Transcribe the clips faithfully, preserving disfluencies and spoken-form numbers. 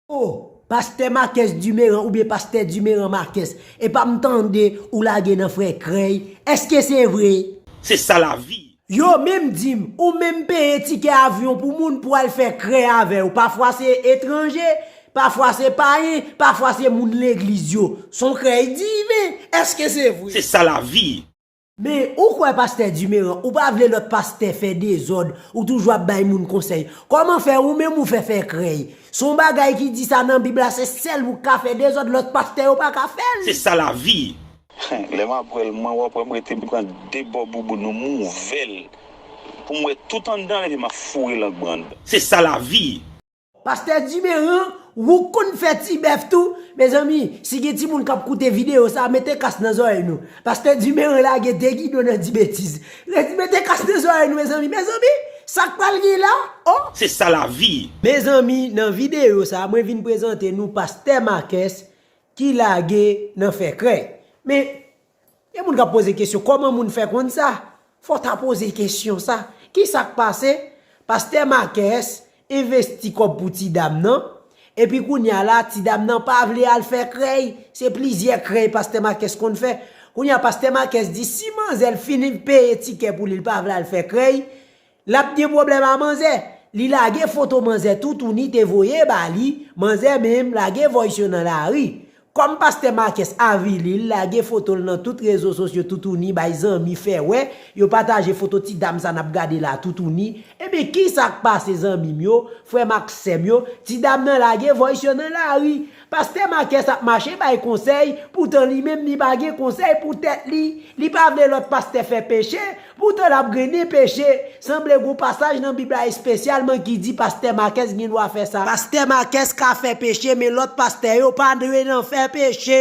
Oh, pastè Marques Dumeran oubyen pastè Dumeran Marques, epa m tande ou lage nan frè Krèy, èske se vre? Se sa lavi. Yo menm di m, ou menm peye tikè avyon pou moun pou al fè krèy avè w. Pafwa se etranje, pafwa se payen, pafwa se moun legliz yo. Se yon krèy diven, èske se vre? Se sa lavi. Men ou kwè pastè Dumeran, ou pa vle lòt pastè fè dezòd, ou toujou ap bay moun konsèy. Kòman fè ou menm ou fè fè krèy? Se yon bagay ki di sa nan Bib la, se sèl ou k ka fè dezòd, lòt pastè yo pa ka fè l. Se sa lavi. Lè m ap wè l, mwen w ap wè m rete m pran de bò bouboun nou mouvè l pou m wè tout anndan l epi m ap foure lang mwen anndan. Se sa lavi. Pastè Dimeran, ou konn fè ti bèf tou? Mezanmi, si gen timoun k ap koute videyo sa, mete kas nan zòrèy nou. Pastè Dimeran lage de gidon nan di betiz. Redi mete kas nan zòrèy nou, mezanmi. Mezanmi, sa k pral gen la? Oh! Se sa lavi. Mezanmi, nan videyo sa, mwen vin prezante nou pastè Marques ki lage nan fè krèy. Men, gen moun k ap poze kesyon, kòman moun fè konn sa? Fò w ta poze kesyon sa. Kisa k pase? Pastè Marques envesti kòb pou ti dam nan, epi kounye a la, ti dam nan pa vle al fè krèy. Se plizyè krèy pastè Marques konn fè. Kounye a, pastè Marques di si manzè l fin peye tikè pou li, l pa vle al fè krèy, l ap gen pwoblèm a manzè. Li lage foto manzè toutouni te voye ba li, manzè menm lage voice yo nan lari. Kòm pastè Marques avili l, lage foto l nan tout rezo sosyo toutouni, bay zanmi fè wè, yo pataje foto ti dam sa n ap gade la toutouni. Ebyen, kisa k pase zanmi m yo, frè m ak sè m yo, ti dam nan lage voice yo nan lari. Pastè Marques ap mache bay konsèy, poutan li menm li pa gen konsèy pou tèt li. Li pa vle lòt pastè fè peche, poutan l ap grennen peche. Sanble gon pasaj nan Bib la espesyalman ki di pastè Marques gen dwa fè sa. Pastè Marques ka fè peche, men lòt pastè yo pa dwe nan fè peche.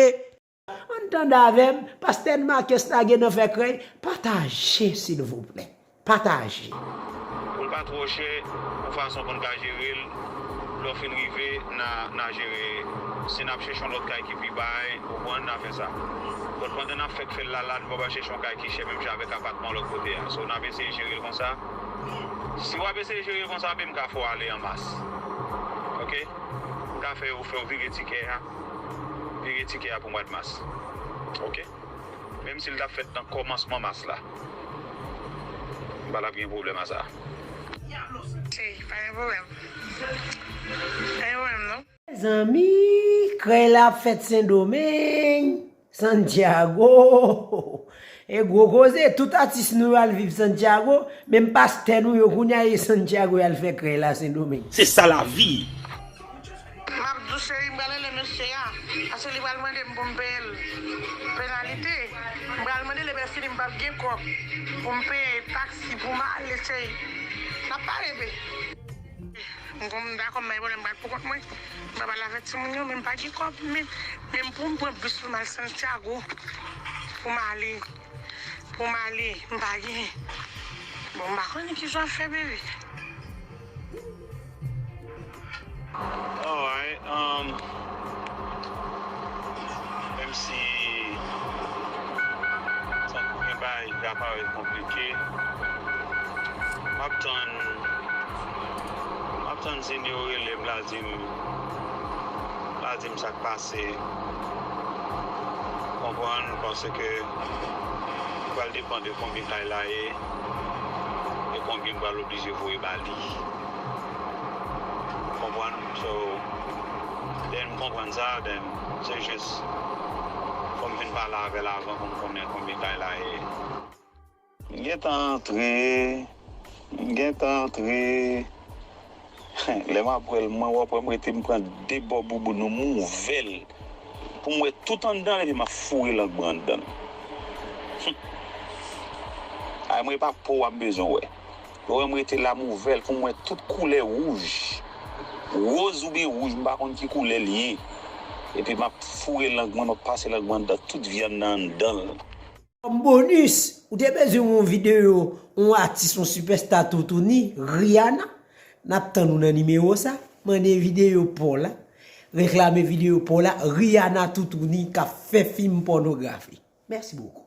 Ann tande avè m, pastè Marques lage nan fè krèy, pataje silvouplè. Pataje. Pou l pa twò chè, yon fason pou n ka jere l. Lè w fin rive, n a, n a jere. Si n ap chèche yon lòt kay ki pi bay, ou konprann, n a fè sa. But pandan n ap fèk fè l la, la, n pa pral chèche yon kay ki chè, menm jan avèk apatman lòt kote a. So, n ap eseye jere l konsa. Si w ap eseye jere l konsa, ben, m ka fè w ale an mas. Oke? M ka fè w, fè w vire tikè a. Vire tikè a pou mwa d mas. Oke? Menm si l t ap fèt nan kòmansman mas la, m pa t ap gen pwoblèm a sa. Cheri, pa gen pwoblèm. Pa gen pwoblèm, non. Mezanmi, krèy la ap fèt Sendomeng, Santiago. E gwo koze, tout atis nou yo al viv Santiago, menm pastè nou yo kounye a e Santiago y al fè krèy la Sendomeng. Se sa lavi. M ap di w, cheri, m pral rele mesye a, paske li pral mande m pou m peye l penalite. M pral mande l, epi fini m p ap gen kòb pou m peye taksi pou m ale, cheri. N ap pale, bebe. M konn m dakò, m bay pwoblèm, m pral pou kont mwen. M pa pale avèk timoun yo, men m pa gen kòb, men, men pou m pran bis pou m al Santiago, pou m ale. Pou m ale, m pa gen. Bon, m pa konnen ki jan w ap fè, bebe. Alright, um, menm si tankou gen bagay ki ka parèt konplike, m ap tann, m ap tann Zenio rele m la di m, la di m sa k pase. Konprann, paske pral depann de konbyen kay la ye, e konbyen m pral oblije voye ba li. Konprann? So, lè m konprann sa, then, se jis, fò m vin pale avè l avan pou m konnen konbyen kay la ye. M gentan antre, m gentan antre. Lè m ap wè l, mwen w ap wè m rete m pran de bò bouboun nou, m ouvè l pou m wè tout anndan l epi m ap foure lang mwen anndan l. Ay, mwen pa po w ap bezwen wè. Ou wè m rete la, m ouvè l pou m wè tout koulè wouj. Woz oubyen wouj, m pa konn ki koulè l ye. Epi m ap foure lang mwen, m ap pase lang mwen anndan tout vyann nan anndan l. Kòm bonis, ou te bezwen yon videyo, yon atis, yon sipèsta toutouni, Rihanna. N ap tann ou nan nimewo sa. Mande videyo pa w la. Reklame videyo pa w la. Rihanna toutouni k ap fè fim pònografi. Mèsi bokou.